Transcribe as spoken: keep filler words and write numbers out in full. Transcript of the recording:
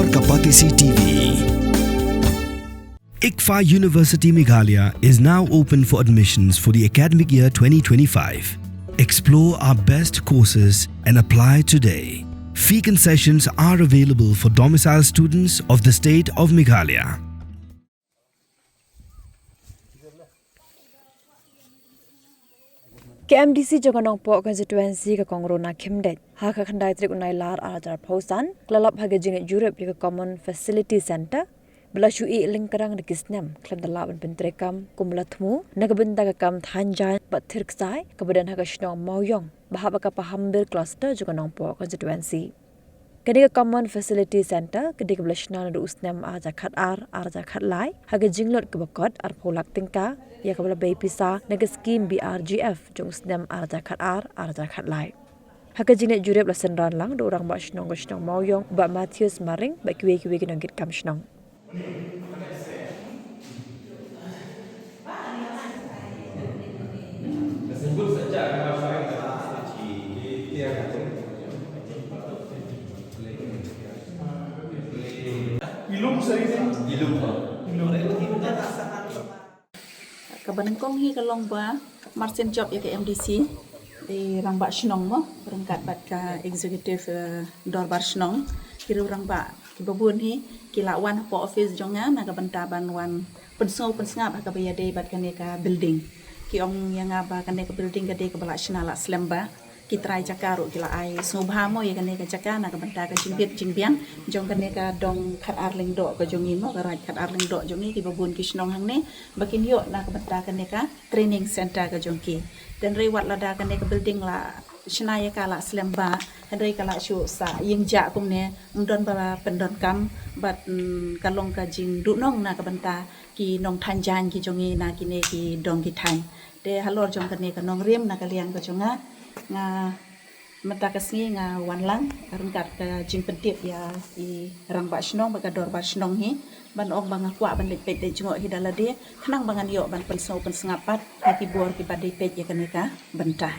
Kapatisi T V. ICFAI University Meghalaya is now open for admissions for the academic year twenty twenty-five. Explore our best courses and apply today. Fee concessions are available for domicile students of the state of Meghalaya. Ka M D C jong ka Nongpoh constituency, ka Kong Rona Khymdeit, ha ka khyndai tarik u Nailar ar hajar arphew san, ka la lap ha ka jingleit jurip ïa ka Common Facility Centre ba la shu ïeh lyngkrang da ki snem khlem da lah ban pyntreikam kum ba la thmu, na ka bynta ka kam thaiñ jaiñ bad thir ksai kaba don ha ka shnong Mawïong ba hap ha ka Pahamber cluster jong ka Nongpoh constituency. Kane ka Common Facility Centre ka dei kaba la shna naduh u snem ar hajar khatar, ar hajar khatlai, ha ka jinglut kaba kot arphew lak tyngka, ïa kaba la bei pisa na ka skhim B R G F jong u snem ar hajar khatar, ar hajar khatlai. Ha ka jingleit jurip la synran lang da u Rangbah Shnong ka shnong Mawïong, Bah Matthews Maring, bad kiwei kiwei ki nongkitkam shnong. Kaba nyngkong hi ka long ba marsien jop ïa ka M D C, i Rangbah Shnong mo, ryngkat bad ka executive, eh, dorbar shnong, ki riew rangbah kiba bun hi ki la wan hapoh office jong nga na ka bynta ban wan pynsngew pynsngap ha kaba ïadei bad kane ka building. Ki ong ïa nga ba kane ka building ka dei kaba la shna la slem bha, ki trai jaka ruh ki la ai sngewbha mo ïa kane ka jaka na ka bynta ka jingbit jingbiang jong kane ka dong khatar lyngdoh ka jong ngi mo, ka raid khatar lyngdoh jong ngi, kiba bun ki shnong hangne ba kin ïoh na ka bynta kane ka training centre ka jong ki. Te hynrei wat lada kane ka building la shna ïa ka la slem bha, hynrei ka la shu sah ïing jah kumne, ym don ba pyndonkam, bad, mm, ka long ka jingduhnong na ka bynta ki nongthaiñ jaiñ ki jong ngi na kine ki dong ki thaiñ. Te halor jong kane ka nongrim na ka liang ka jong nga, nga mynta ka sngi nga wan lang ryngkat ka jingpyntip ïa i Rangbah Shnong bad ka dorbar shnong hi, ban ong ba nga kwah ban leit peit leit jngoh hi da lade, khnang ba ngan ïoh ban pynsngew pynsngap pat ha ki bor kiba dei peit ïa kane ka bynta.